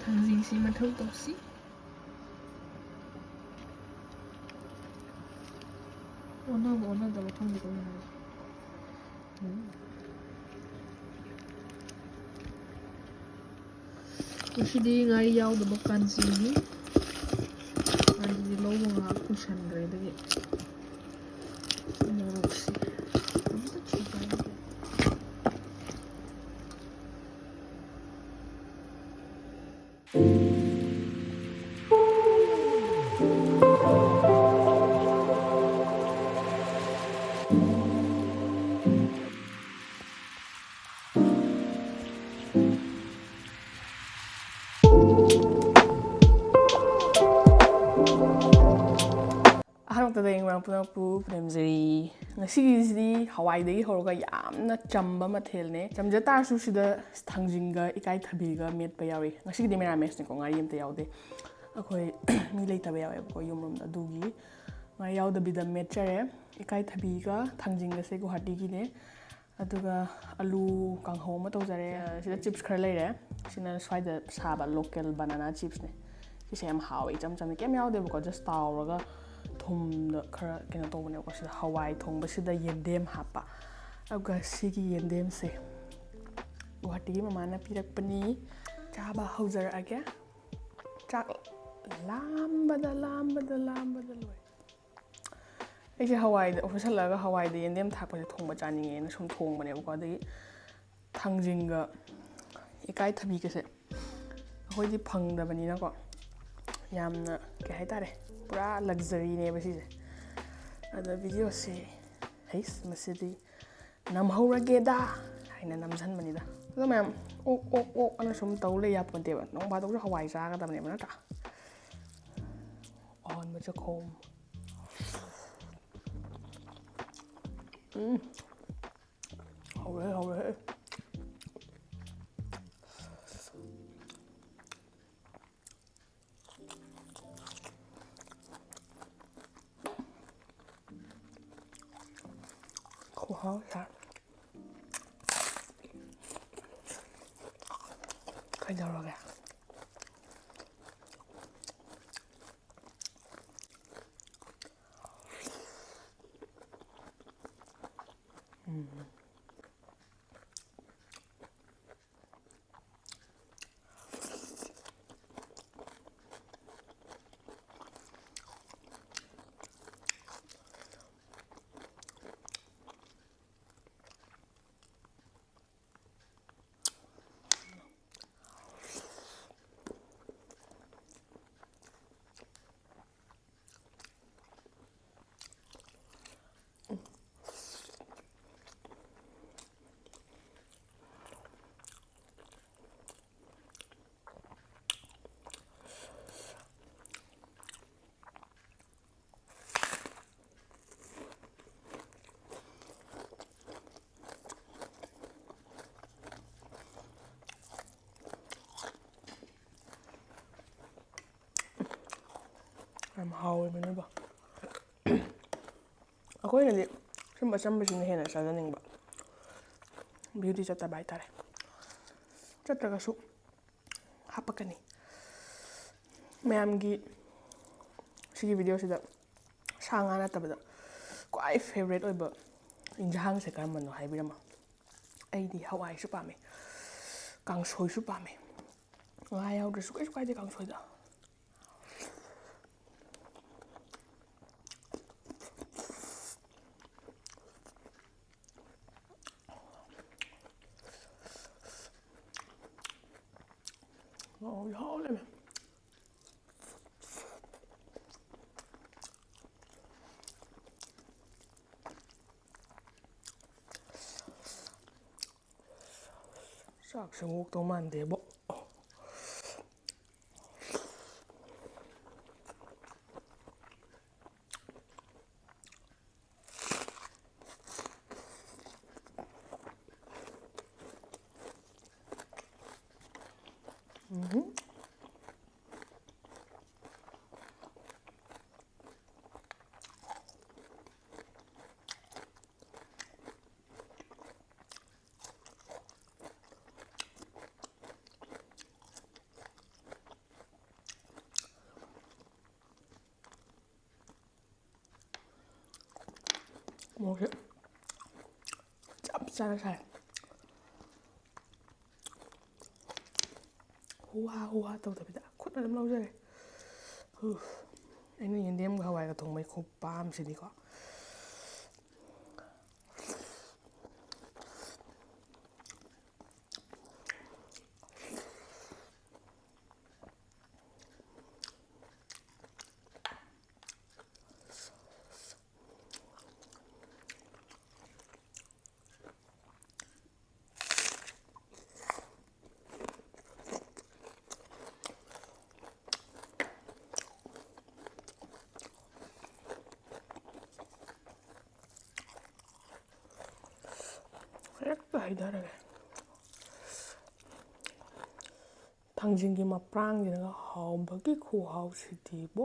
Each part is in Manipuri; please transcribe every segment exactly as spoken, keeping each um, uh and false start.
ꯊꯥꯡꯖꯤꯡꯁꯤ ꯃꯊꯧ ꯇꯧꯁꯤ꯫ ꯑꯣꯟꯅꯕ ꯑꯣꯟꯅꯗꯕ ꯈꯪꯗꯦꯀꯣ ꯑꯩꯅ ꯍꯥꯏꯁꯦ꯫ ꯎꯝ꯫ ꯉꯁꯤꯗꯤ ꯉꯥꯔꯤ ꯌꯥꯎꯗꯕ ꯀꯥꯟꯆꯤꯅꯤ꯫ ꯉꯥꯔꯤꯁꯦ ꯂꯧꯕ ꯉꯥꯏꯍꯥꯛ ꯀꯨꯏꯁꯟꯈ꯭ꯔꯦ꯫ ꯑꯗꯒꯤ ꯃꯣꯔꯣꯛꯁꯦ ꯑꯝꯇ ꯊꯨꯒꯥꯏꯒꯦ꯫ ꯑꯍꯥꯟꯕꯗ ꯌꯦꯡꯕ ꯄꯨꯝꯅꯃꯛꯄꯨ ꯄꯨꯅꯦꯝꯖꯔꯤ꯫ ꯉꯁꯤꯒꯤꯁꯤꯗꯤ ꯍꯋꯥꯏꯗꯒꯤ ꯍꯧꯔꯒ ꯌꯥꯝꯅ ꯆꯝꯕ ꯃꯊꯦꯜꯅꯦ꯫ ꯆꯝꯖ ꯇꯥꯔꯁꯨ ꯁꯤꯗ ꯊꯥꯡꯖꯤꯡꯒ ꯏꯀꯥꯏꯊꯕꯤꯒ ꯃꯦꯠꯄ ꯌꯥꯎꯔꯤ꯫ ꯉꯁꯤꯒꯤꯗꯤ ꯃꯦꯔꯥꯃꯦꯁꯅꯤꯀꯣ, ꯉꯥꯔꯤ ꯑꯝꯇ ꯌꯥꯎꯗꯦ꯫ ꯑꯩꯈꯣꯏ ꯃꯤ ꯂꯩꯇꯕ ꯌꯥꯎꯋꯦꯕꯀꯣ ꯌꯨꯝꯂꯣꯝꯗ, ꯑꯗꯨꯒꯤ ꯉꯥꯔꯤ ꯌꯥꯎꯗꯕꯤꯗ ꯃꯦꯠꯆꯔꯦ꯫ ꯏꯀꯥꯏꯊꯕꯤꯒ ꯊꯥꯡꯖꯤꯡꯒꯁꯦ ꯒꯨꯍꯥꯇꯤꯒꯤꯅꯦ꯫ ꯑꯗꯨꯒ ꯑꯂꯨ ꯀꯥꯡꯍꯧ ꯑꯃ ꯇꯧꯖꯔꯦ꯫ ꯁꯤꯗ ꯆꯤꯞꯁ ꯈꯔ ꯂꯩꯔꯦ꯫ ꯁꯤꯅ ꯁ꯭ꯋꯥꯏꯗ ꯁꯥꯕ ꯂꯣꯀꯦꯜ ꯕꯅꯥꯅꯥ ꯆꯤꯞꯁꯅꯦ꯫ ꯁꯤꯁꯦ ꯌꯥꯝ ꯍꯥꯎꯋꯦ, ꯏꯆꯝ ꯆꯝꯅ ꯀꯩꯝ ꯌꯥꯎꯗꯦꯕꯀꯣ, ꯖꯁ ꯇꯥꯎꯔꯒ ꯊꯨꯝꯗ ꯈꯔ ꯀꯩꯅꯣ ꯇꯧꯕꯅꯦꯕꯀꯣ꯫ ꯁꯤꯗ ꯍꯋꯥꯏ ꯊꯣꯡꯕꯁꯤꯗ ꯌꯦꯟꯗꯦꯝ ꯍꯥꯞꯄ꯫ ꯑꯗꯨꯒ ꯁꯤꯒꯤ ꯌꯦꯟꯗꯦꯝꯁꯦ ꯒꯨꯍꯥꯇꯤꯒꯤ ꯃꯃꯥꯅ ꯄꯤꯔꯛꯄꯅꯤ꯫ ꯆꯥꯕ ꯍꯧꯖꯔꯛꯑꯒꯦ꯫ ꯆꯥꯛ ꯂꯥꯝꯕꯗ ꯂꯥꯝꯕꯗ ꯂꯥꯝꯕꯗ ꯂꯣꯏꯔꯦ꯫ ꯑꯩꯁꯦ ꯍꯋꯥꯏꯗ, ꯑꯣꯐꯤꯁ ꯍꯜꯂꯛꯑꯒ ꯍꯋꯥꯏꯗ ꯌꯦꯟꯗꯦꯝ ꯊꯥꯛꯄꯁꯦ ꯊꯣꯡꯕ ꯆꯥꯅꯤꯡꯉꯦꯅ ꯁꯨꯝ ꯊꯣꯡꯕꯅꯦꯕꯀꯣ꯫ ꯑꯗꯒꯤ ꯊꯥꯡꯖꯤꯡꯒ ꯏꯀꯥꯏꯊꯕꯤꯒꯁꯦ ꯑꯩꯈꯣꯏꯗꯤ ꯐꯪꯗꯕꯅꯤꯅꯀꯣ, ꯌꯥꯝꯅ ꯀꯩ ꯍꯥꯏꯇꯥꯔꯦ, ꯄꯨꯔꯥ ꯂꯛꯖꯔꯤꯅꯦꯕ ꯁꯤꯁꯦ꯫ ꯑꯗ ꯚꯤꯗꯤꯑꯣꯁꯦ, ꯍꯩꯁ, ꯃꯁꯤꯗꯤ ꯅꯝꯍꯧꯔꯒꯦꯗ ꯍꯥꯏꯅ ꯅꯝꯁꯤꯟꯕꯅꯤꯗ꯫ ꯑꯗꯣ ꯃꯌꯥꯝ ꯑꯣꯛ ꯑꯣꯛ ꯑꯣꯛ ꯑꯅ ꯁꯨꯝ ꯇꯧ ꯂꯩ ꯌꯥꯄꯣꯟꯇꯦꯕ꯫ ꯅꯣꯡ ꯐꯥꯗꯣꯛꯁꯨ ꯍꯋꯥꯏ ꯆꯥꯒꯗꯕꯅꯦꯕ, ꯅꯠꯇ꯭ꯔꯥ? ꯑꯍꯥꯟꯕ ꯆꯈꯣꯝ꯫ ꯎꯝ꯫ ꯍꯧꯔꯦ, ꯍꯧꯔꯦ꯫ ꯈꯨꯍꯥꯎ ꯁꯦ꯫ ꯀꯩꯗꯧꯔꯒꯦ? ꯌꯥꯝ ꯍꯥꯎꯋꯦ ꯃꯤꯅꯨꯗꯣ꯫ ꯑꯩꯈꯣꯏꯅꯗꯤ ꯁꯨꯝꯕ ꯑꯆꯝꯕꯁꯤꯅ ꯍꯦꯟꯅ ꯆꯥꯖꯅꯤꯡꯕ, ꯕ꯭ꯌꯨꯇꯤ ꯆꯠꯇꯕ ꯍꯥꯏꯇꯥꯔꯦ꯫ ꯆꯠꯇ꯭ꯔꯒꯁꯨ ꯍꯥꯞꯄꯛꯀꯅꯤ꯫ ꯃꯌꯥꯝꯒꯤ ꯁꯤꯒꯤ ꯚꯤꯗꯤꯑꯣꯁꯤꯗ ꯁꯥ ꯉꯥ ꯅꯠꯇꯕꯗ ꯈ꯭ꯋꯥꯏ ꯐꯦꯕꯔꯦꯠ ꯑꯣꯏꯕ ꯏꯟꯖꯥꯡꯁꯦ ꯀꯔꯝꯕꯅꯣ ꯍꯥꯏꯕꯤꯔꯝꯃꯣ꯫ ꯑꯩꯗꯤ ꯍꯋꯥꯏꯁꯨ ꯄꯥꯝꯃꯦ, ꯀꯥꯡꯁꯣꯏꯁꯨ ꯄꯥꯝꯃꯦ꯫ ꯉꯥ ꯌꯥꯎꯗ꯭ꯔꯁꯨ ꯀꯩꯁꯨ ꯀꯥꯏꯗꯦ ꯀꯥꯡꯁꯣꯏꯗ꯫ ꯑꯣ, ꯌꯥꯎ ꯂꯩꯔꯝꯃꯦ꯫ ꯆꯥꯛꯁꯦ ꯑꯣꯛꯇꯧ ꯃꯥꯟꯗꯦꯕꯣ꯫ ꯎꯝꯍꯨꯝ꯫ ꯃꯣꯔꯣꯛꯁꯦ ꯆꯞ ꯆꯥꯅ ꯁꯥꯏ꯫ ꯍꯨꯍꯥ ꯍꯨꯍꯥ ꯇꯧꯗꯕꯤꯗ ꯈꯨꯠꯅ ꯑꯗꯨꯝ ꯂꯧꯖꯔꯦ꯫ ꯍꯨ꯫ ꯑꯩꯅ ꯌꯦꯟꯗꯦꯝꯒ ꯍꯋꯥꯏꯒ ꯊꯣꯡꯕꯩ ꯈꯨꯄꯥꯝꯁꯤꯗꯤꯀꯣ꯫ ꯍꯦꯛꯇ ꯍꯩꯊꯔꯒꯦ꯫ ꯊꯥꯡꯖꯤꯡꯒꯤ ꯃꯄ꯭ꯔꯥꯡꯁꯤꯅꯒ ꯍꯥꯎꯕꯒꯤ ꯈꯨꯍꯥꯎꯁꯤꯗꯤꯕꯣ꯫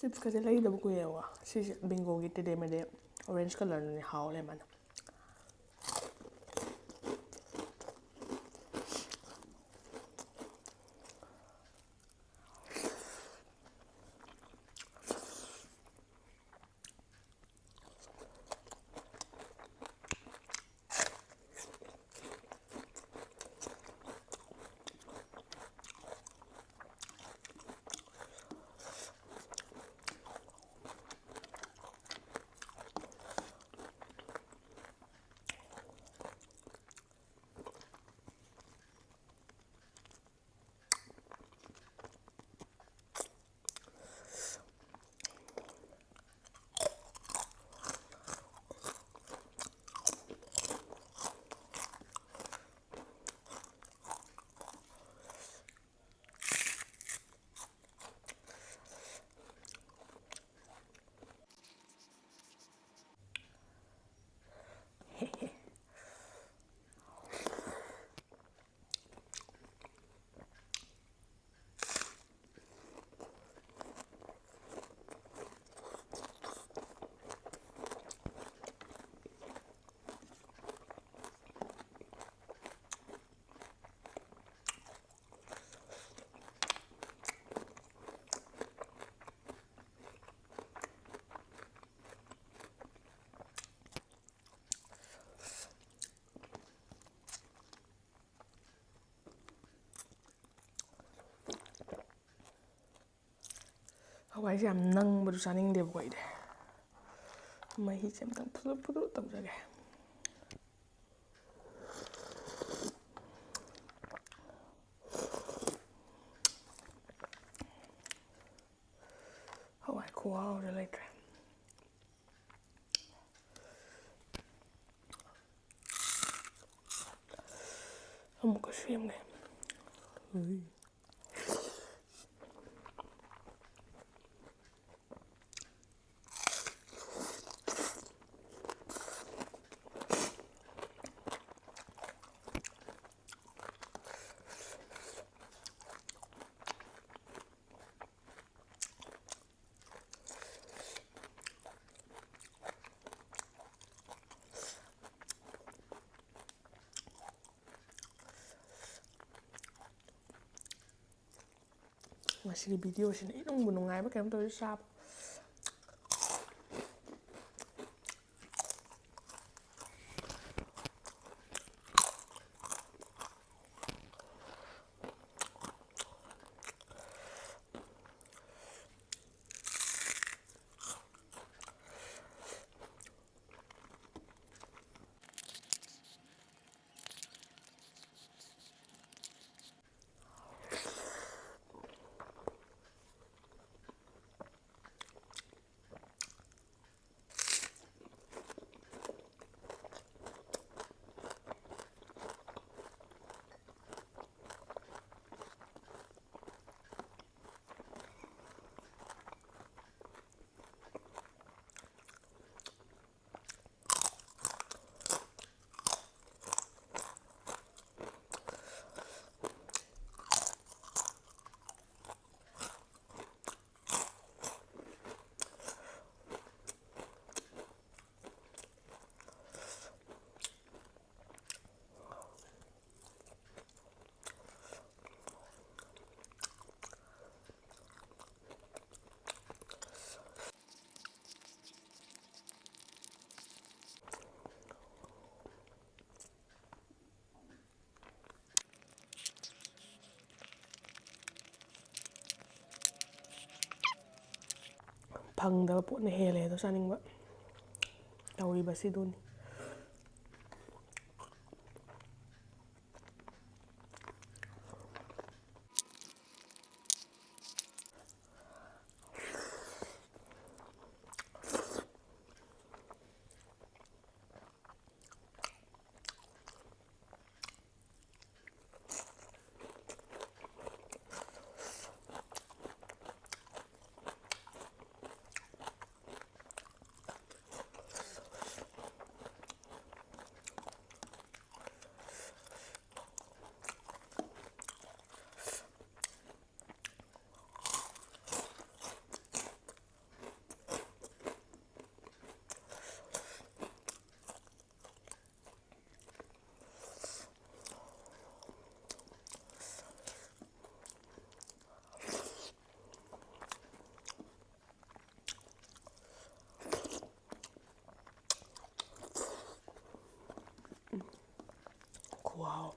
Chipsꯀꯁꯦ ꯂꯩꯗꯕ ꯀꯨꯏꯔꯦꯕꯀꯣ꯫ ꯁꯤꯁꯦ Bingoꯒꯤ ꯇꯦꯗꯦ ꯃꯦꯗꯦ orange colourꯗꯨꯅꯦ, ꯍꯥꯎ ꯂꯩꯔꯝꯃꯦ꯫ ꯍꯋꯥꯏꯁꯦ ꯌꯥꯝ ꯅꯪꯕꯗꯨ ꯆꯥꯅꯤꯡꯗꯦꯕꯀꯣ ꯑꯩꯗꯤ꯫ ꯃꯍꯤꯁꯦ ꯑꯝꯇꯪ ꯐꯨꯗꯨꯔꯨꯞ ꯐꯨꯗꯨꯔꯨꯞ ꯇꯧꯖꯒꯦ꯫ ꯍꯋꯥꯏ ꯈꯨꯍꯥꯎꯁꯦ ꯂꯩꯇ꯭ꯔꯦ꯫ ꯑꯃꯨꯛꯀ ꯁꯦꯝꯒꯦ꯫ ꯉꯁꯤꯒꯤ ꯚꯤꯗꯤꯑꯣꯁꯤꯅ ꯏꯅꯨꯡꯕꯨ ꯅꯨꯡꯉꯥꯏꯕ ꯀꯩꯅꯣꯝ ꯇꯧꯔꯤ ꯆꯥꯕ꯫ ꯐꯪꯗꯕ ꯄꯣꯠꯅ ꯍꯦꯜꯂꯦ ꯑꯗꯣ ꯆꯥꯅꯤꯡꯕ꯫ ꯇꯧꯔꯤꯕꯁꯤꯗꯨꯅꯤ꯫ Wow.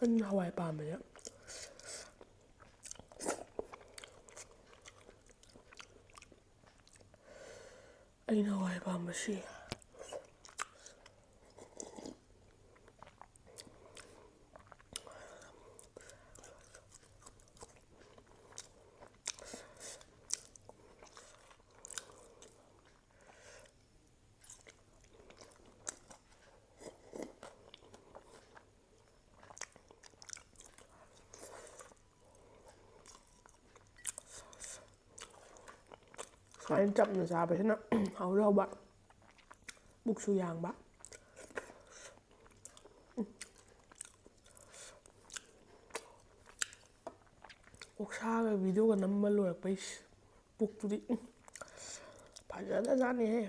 ꯑꯩꯅ ꯍꯋꯥꯏ ꯄꯥꯝꯕꯁꯦ꯫ ꯑꯩꯅ ꯍꯋꯥꯏ ꯄꯥꯝꯕꯁꯤ꯫ ꯁꯨꯃꯥꯏꯅ ꯆꯝꯅ ꯆꯥꯕꯁꯤꯅ ꯍꯥꯎꯁꯨ ꯍꯥꯎꯕ, ꯄꯨꯛꯁꯨ ꯌꯥꯡꯕ꯫ ꯑꯣꯛꯁꯥꯒ ꯚꯤꯗꯤꯑꯣꯒ ꯅꯝꯕ ꯂꯣꯏꯔꯛꯄꯩ ꯄꯨꯛꯇꯨꯗꯤ, ꯎꯝ, ꯐꯖꯅ ꯆꯥꯅꯤꯍꯦ꯫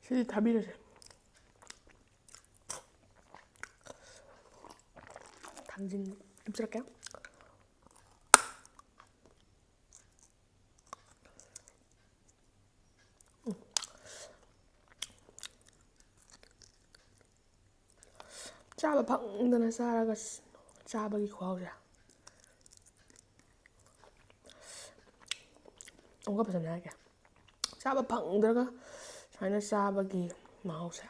ꯁꯤꯗꯤ ꯊꯥꯕꯤꯔꯁꯦ꯫ ꯊꯥꯡꯖꯤꯡ ꯍꯥꯞꯆꯔꯛꯀꯦ꯫ ꯎꯝ꯫ ꯆꯥꯕ ꯐꯪꯗꯅ ꯆꯥꯔꯒ ꯆꯥꯕꯒꯤ ꯈꯨꯍꯥꯎꯁꯦ꯫ ꯑꯃꯨꯛꯀ ꯐꯖꯅ ꯍꯥꯏꯒꯦ꯫ ꯆꯥꯕ ꯐꯪꯗ꯭ꯔꯒ ꯁꯨꯃꯥꯏꯅ ꯆꯥꯕꯒꯤ ꯃꯍꯥꯎꯁꯦ꯫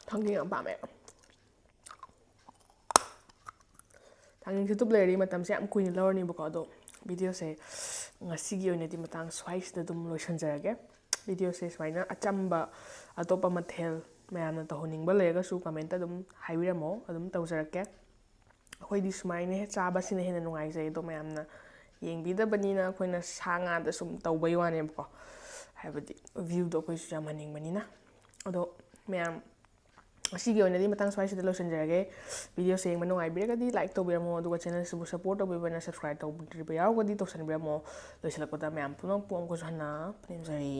ꯊꯥꯡꯖꯤꯡ ꯌꯥꯝ ꯄꯥꯝꯃꯦ꯫ ꯆꯥꯡꯌꯦꯡꯁꯦ ꯇꯨꯞ ꯂꯩꯔꯗꯤ ꯃꯇꯝꯁꯦ ꯌꯥꯝ ꯀꯨꯏꯅ ꯂꯧꯔꯅꯤꯕꯀꯣ꯫ ꯑꯗꯣ ꯚꯤꯗꯤꯑꯣꯁꯦ ꯉꯁꯤꯒꯤ ꯑꯣꯏꯅꯗꯤ ꯃꯇꯥꯡ ꯁ꯭ꯋꯥꯏꯁꯤꯗ ꯑꯗꯨꯝ ꯂꯣꯏꯁꯤꯟꯖꯔꯒꯦ꯫ ꯚꯤꯗꯤꯑꯣꯁꯦ ꯁꯨꯃꯥꯏꯅ ꯑꯆꯝꯕ ꯑꯇꯣꯞꯄ ꯃꯊꯦꯜ ꯃꯌꯥꯝꯅ ꯇꯧꯍꯟꯅꯤꯡꯕ ꯂꯩꯔꯒꯁꯨ ꯀꯃꯦꯟꯇ ꯑꯗꯨꯝ ꯍꯥꯏꯕꯤꯔꯝꯃꯣ, ꯑꯗꯨꯝ ꯇꯧꯖꯔꯛꯀꯦ꯫ ꯑꯩꯈꯣꯏꯗꯤ ꯁꯨꯃꯥꯏꯅ ꯍꯦꯛ ꯆꯥꯕꯁꯤꯅ ꯍꯦꯟꯅ ꯅꯨꯡꯉꯥꯏꯖꯩ꯫ ꯑꯗꯣ ꯃꯌꯥꯝꯅ ꯌꯦꯡꯕꯤꯗꯕꯅꯤꯅ ꯑꯩꯈꯣꯏꯅ ꯁꯥ ꯉꯥꯗ ꯁꯨꯝ ꯇꯧꯕꯩ ꯋꯥꯅꯦꯕꯀꯣ, ꯍꯥꯏꯕꯗꯤ ꯚ꯭ꯌꯨꯗꯣ ꯑꯩꯈꯣꯏꯁꯨ ꯌꯥꯝꯍꯟꯅꯤꯡꯕꯅꯤꯅ꯫ ꯑꯗꯣ ꯃꯌꯥꯝ, ꯉꯁꯤꯒꯤ ꯑꯣꯏꯅꯗꯤ ꯃꯇꯥꯡ ꯁ꯭ꯋꯥꯏꯁꯤꯗ ꯂꯣꯏꯁꯤꯟꯖꯔꯒꯦ꯫ ꯚꯤꯗꯤꯑꯣꯁꯦ ꯌꯦꯡꯕ ꯅꯨꯡꯉꯥꯏꯕꯤꯔꯒꯗꯤ ꯂꯥꯏꯛ ꯇꯧꯕꯤꯔꯝꯃꯣ, ꯑꯗꯨꯒ ꯆꯦꯅꯦꯜꯁꯤꯕꯨ ꯁꯞꯄꯣꯔꯠ ꯇꯧꯕꯤꯕꯅ ꯁꯕꯁꯀ꯭ꯔꯥꯏꯕ ꯇꯧꯕꯤꯗ꯭ꯔꯤꯕ ꯌꯥꯎꯔꯒꯗꯤ ꯇꯧꯁꯟꯕꯤꯔꯝꯃꯣ꯫ ꯂꯣꯏꯁꯤꯜꯂꯛꯄꯗ ꯃꯌꯥꯝ ꯄꯨꯝꯅꯃꯛꯄꯨ ꯑꯃꯨꯛꯀꯁꯨ ꯍꯟꯅ ꯄꯨꯅꯤꯡꯖꯔꯤ꯫